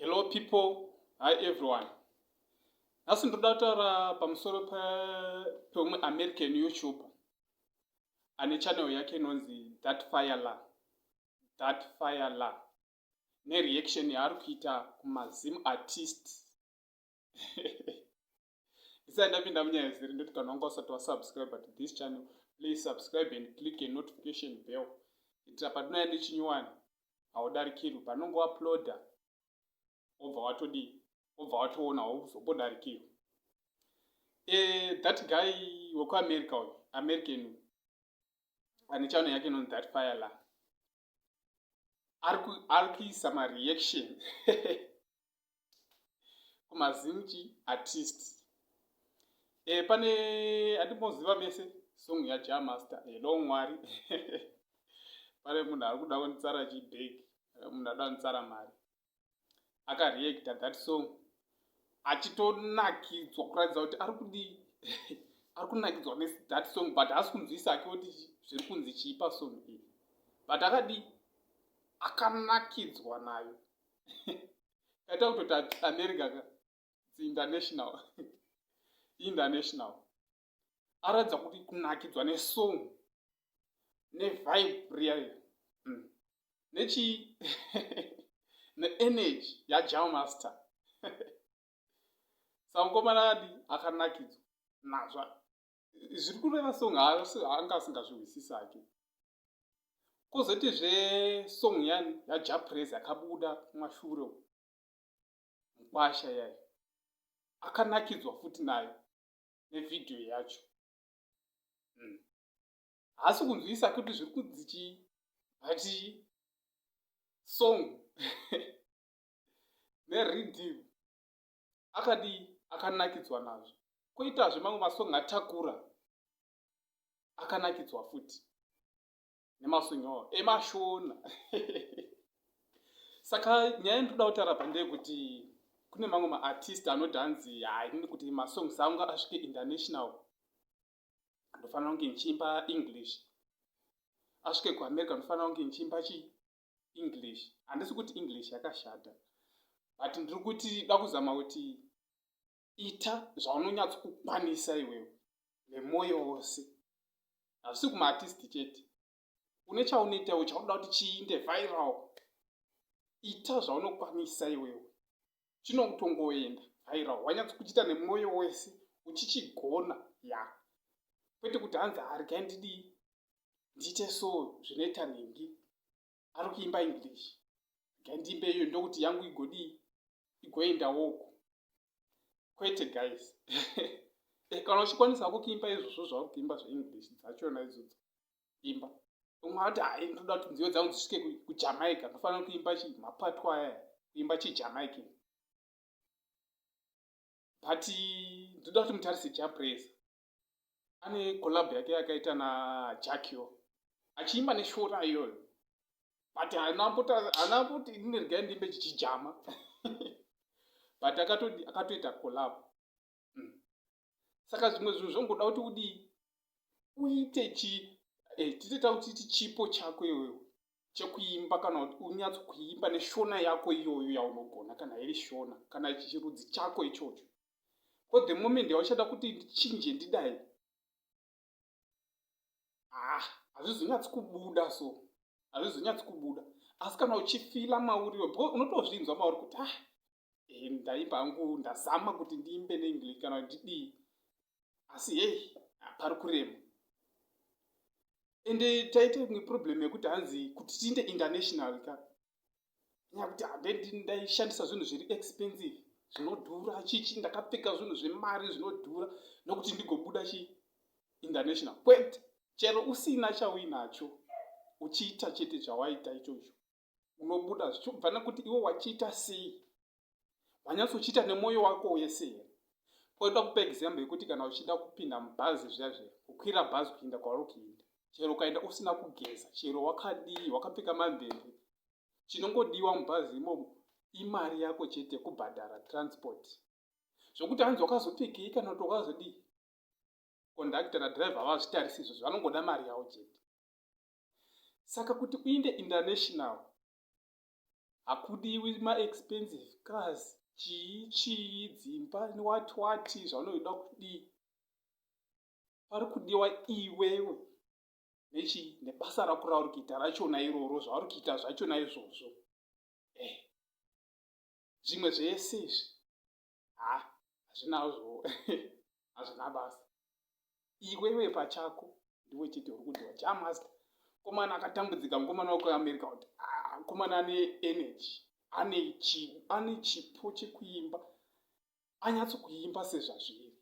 Hello people, hi everyone. Nhasi ndoda kutaura pamusoro peumwe American YouTuber ane channel yake inonzi That Fire La. That Fire La. Nereaction yaari kuita kumaZim artist. Ndisati ndapinda munyaya ziri, ndoti kana wanga usati wasubscribe to this channel, please subscribe and click a notification bell kuitira patinouya nechinyowani haudarikirwi. Panonge wauploada, wobva watodii, wobva watoona, hauzombodarikirwi. That guy wekuAmerica uyu, American, ane channel yake inonzi That Fire La, ari kuisa mareaction kumaZim artist. Pane andimoziva mese, song yaJah Master, "Hello Mwari". Pane munhu ari kuda kunditsara chibhegi, munhu ada kunditsara mari, akareacta that song achitonakidzwa, kuratidza kuti ari kudii, ari kunakidzwa nethat song, but haasi kunzwisa ake kuti zviri kunzi chii pasong iyi, but akadii, akanakidzwa nayo. Kaita kutoti America ka international, international. Aratidza kuti kunakidzwa nesong, nevibe riya, nechi neenergy yaJah Master. Saka mukomana adi akanakidzwa nazvo zviri kureva song, anga asingazvihwisisi hake. Kwozotizve song yani yaJah Prayzah yakabuda kumashure, "Mukwasha" yayo, akanakidzwa futi nayo nevhidhiyo yacho. Haasi kunzwisa kuti zviri kunzi chii, but song neriddim akadii, akanakidzwa nazvo. Kwoitazve mamwe masong atakura, akanakidzwa futi nemasong awo emaShona. Saka nyaya yandinoda kutaura pa ndeyekuti kune mamwe maartist anoti hanzi, "Hainini, kuti masongs angu asvike international, ndofanira kunge ndichiimba English. Asvike kuAmerica, ndofanira kunge ndichiimba chi English." Handisi kuti English yakashata, but ndiri kuti da kuzama kuti ita zvaunonyatsokukwanisa iwewe nemwoyo wose. Hazvisi kumaartist chete. Une chaunoitawo chaunoda kuti chiinde viral, ita zvaunokwanisa iwewe, chinotongoenda viral wanyatsokuchiita nemwoyo wese uchichigona ya, kwete kuti hanzi, "Haregai ndidii, ndiite so zvinoita nhingi, ari kuimba English, regai ndiimbe iyoyo ndokuti yangu igodii, igoendawoko." Kwete guys. Kana uchikwanisa hako kuimba izvozvo zvauri kuimba zveEnglish dzachona idzodzo, imba. Umwe ati, "Hai, ndoda kuti nziyo dzangu dzisvike kuJamaica, ndofanira kuimba chi mapatwa aya, kuimba chiJamaican." But ndoda kuti mutarise Jah Prayzah, ane collab yake yakaita naJah Cure achiimba neShona iyoyo, but haana kuti, "Inini regai ndiimbe chichijama," but akatoita collab. Saka zvimwe zvinhu zvongoda kuti udii, uite chi titoita kuti titi chipo chako iwewe chekuimba, kana kuti unyatsokuimba neShona yako iyoyo yaunogona, kana iri Shona, kana chirudzi chako ichocho. Ko the moment yauchada kuti ndichinje, ndidai, ah, hazvizonyatsi kubuda. So hazvizonyatsi kubuda. Asi kana uchifeela mauriwo, because unotozvinzwa mauri kuti, "Ah, ndaimba hangu, ndazama kuti ndiimbe neEnglish kana kuti ndidii, asi hei, pari kurema." Ende taita imwe problem yekuti hanzi kuti tiinde international ka, nyakuti hande ndaishandisa zvinhu zviri expensive, zvinodhura, chichi, ndakapfeka zvinhu zvemari zvinodhura nokuti ndigobuda chi international. Kwete, chero usina chauinacho, uchiita chete zvawaita ichocho, unobuda, zvichibva nekuti iwe wachiita sei, wanyatsochiita nemwoyo wako wese here. Koida kupa example yekuti kana uchida kupinda mubhazi zviya zviya, kukwira bhazi kuinda kwauri kuinda, chero ukaenda usina kugeza, chero wakadii, wakapfeka mamvemve, chinongodiwa mubhazi imomo imari yako chete kubhadhara transport. Zvokuti hanzi wakazopfekei kana kuti wakazodii, kondakta nadhiraivha havazvitarisi izvozvo, vanongoda mari yavo chete. Saka kuti uinde international. Hakudiwi maexpensive cars, chii chii, dzimba, what what, zvaunoida kudii. Pari kudiwa iwewe nechii, nebasa rako rauri kuita rachona iroro, zvauri kuita zvachona izvozvo. Zvimwe zvese izvi, ha, hazvinazvo, hazvina basa. Iwewe pachako ndiwe chete uri kudiwa. Jah Master, mukomana akatambudzika, mukomana wekuAmerica, kuti, ah, mukomana ane energy, ane chipo chekuimba, anyatsokuimba sezvazviri.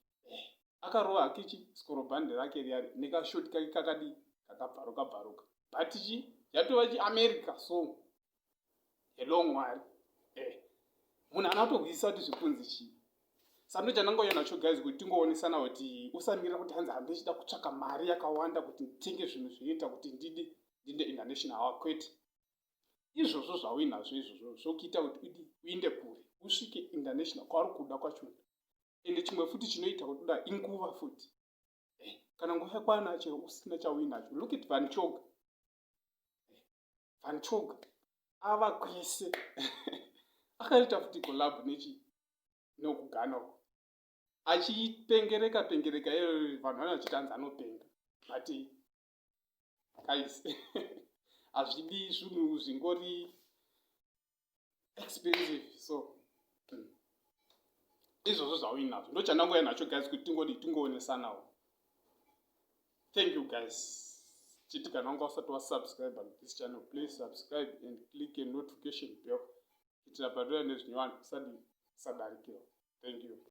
Akarova hake chi skorobhandi rake riyari nekashoti kake kakadii, kakabvaruka bvaruka, but chi yatova chiAmerica song. Hello Mwari. Munhu ana kutohwisisa kuti zvikunzi chii. Sando chandangouya nacho, guys, kuti tingoonesana kuti usamirira kuti hanzi handichida kutsvaka mari yakawanda kuti nditenge zvinhu zvinoita kuti ndidi ndinde international. Kwete izvozvo. Zvauinazvo izvozvo zvokuita kuti udi uinde kure, usvike international kwauri kuda kwachona. Ende chimwe futi chinoita kuti uda inguva futi. Kana nguva yakwana, chero usina chauinacho. Look at Van Choga. Van Choga ava kwese, akaita futi collab nechi nokuGhana uko, achipengereka pengereka iyo, vanhu vana vachiti hanzi anopenga. But guys, hazvidi zvinhu zvingori expensive. So izvozvo zvauinazvo ndo chandangouya nacho, guys, kuti tingodi tingoonesanawo. Thank you, guys. Chiti kana wanga usati wasubscribe on this channel, please subscribe and click a notification bell kuitira patouya nezvinyowani usadi usadarikirwa. Thank you.